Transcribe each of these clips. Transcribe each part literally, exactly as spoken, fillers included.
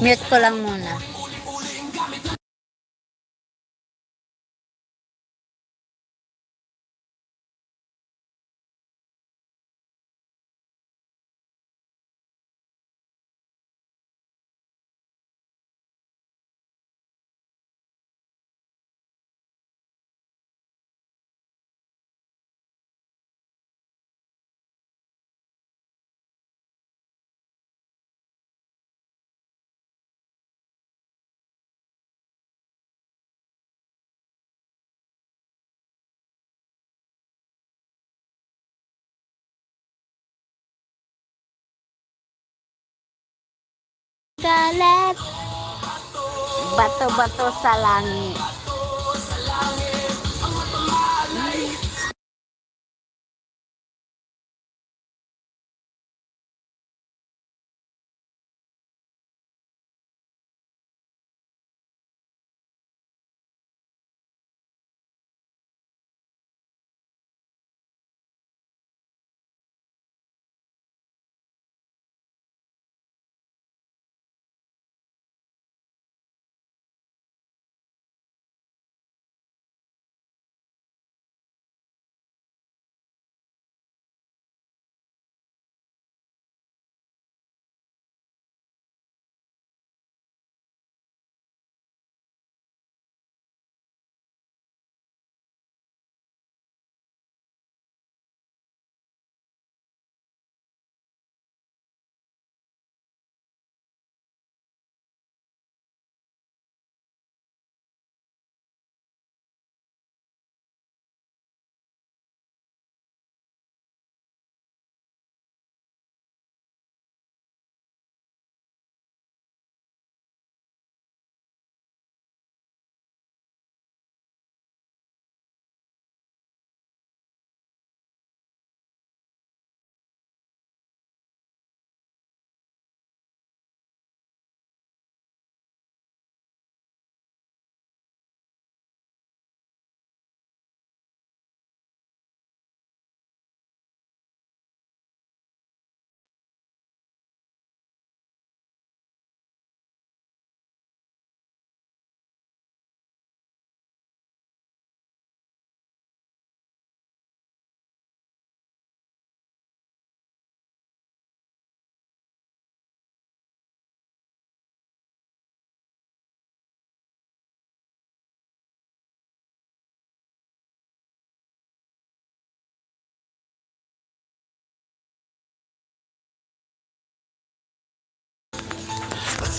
Mute ko lang muna. Kalat. Bato-bato sa langit.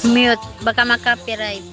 Mute, baka ma-copyright.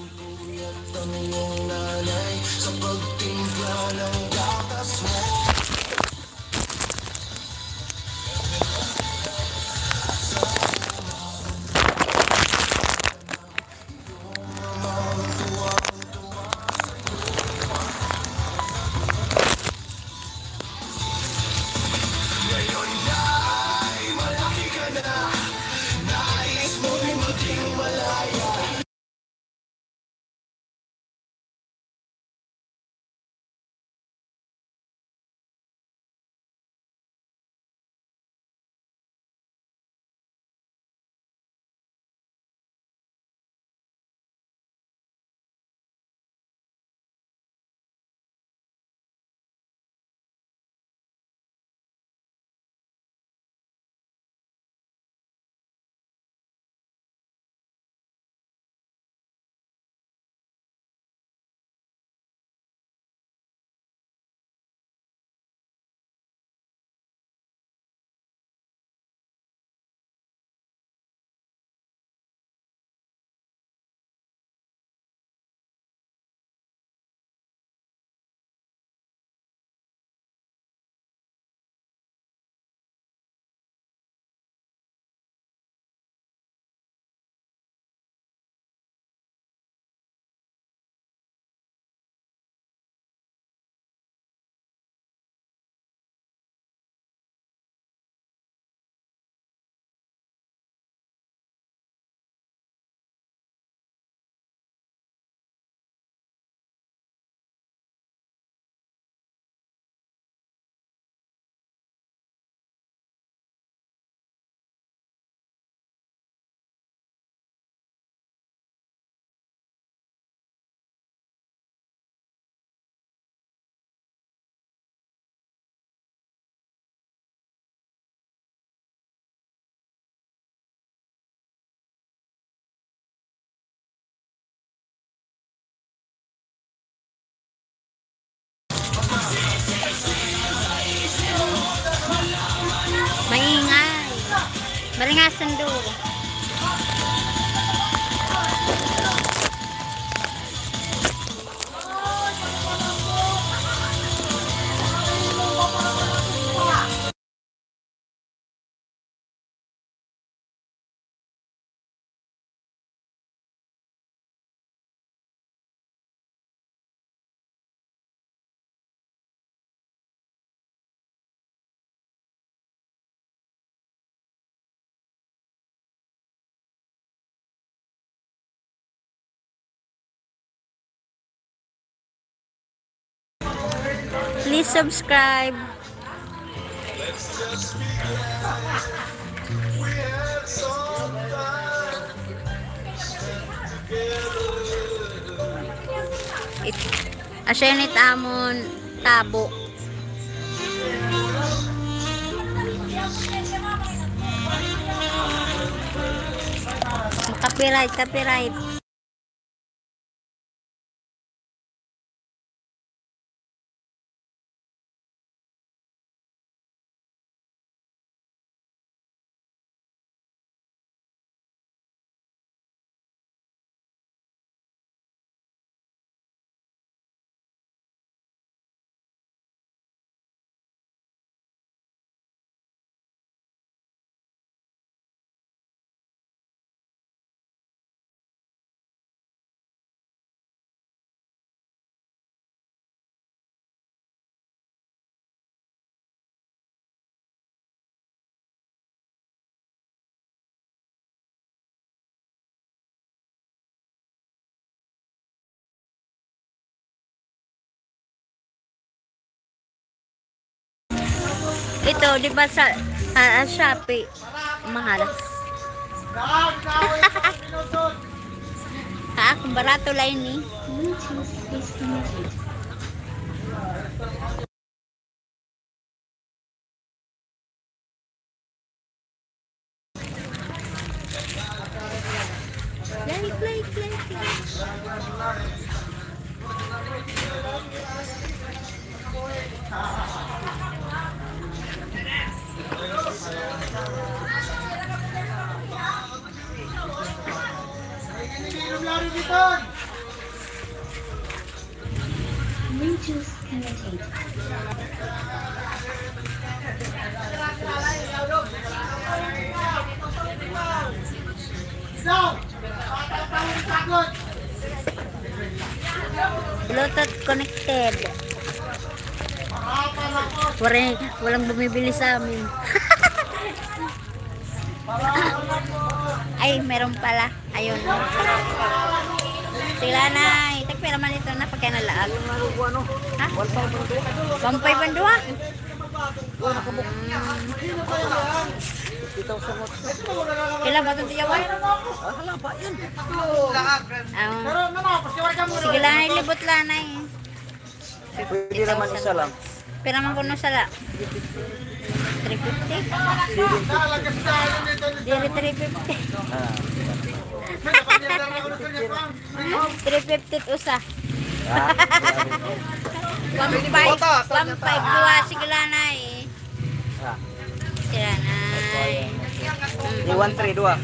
Please subscribe. It, asya ini it amon tabo. Copyright, copyright. Ito, di ba sa, ah, ah, Shopee, mahal. Ah, kung barato la ini. Play, play, play, play. Bluetooth connected. Waray, walang bumibili sa amin. Ay, meron pala. Ayun. Sila na, tagpira man ito na pagka nalaag. Ha? One five ang duha. Pila ba itong tiyawan? Ah. Sige la, ay, libot la na eh. Pwede naman isa lang. Pira man kuno sala? Three fifty? Diri three fifty. Ah. Three fifty it usa. Ah. One five, one five, duha, sige la na eh. Ah. Sige la na eh. Di one three, duha.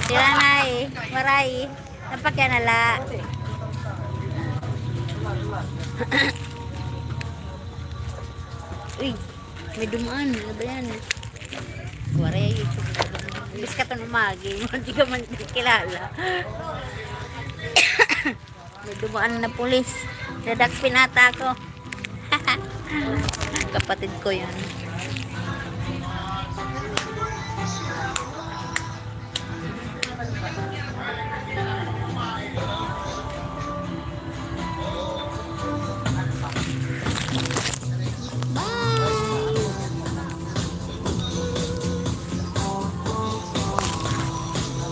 Sige la na eh. Waray. Napakyan na la. Uy, may dumaan. Ano ba yan? Waray, YouTube. Imbis ka ito umagi. Hindi ka man kilala. May dumaan na pulis. Dadakpin ata ako. Kapatid ko yan.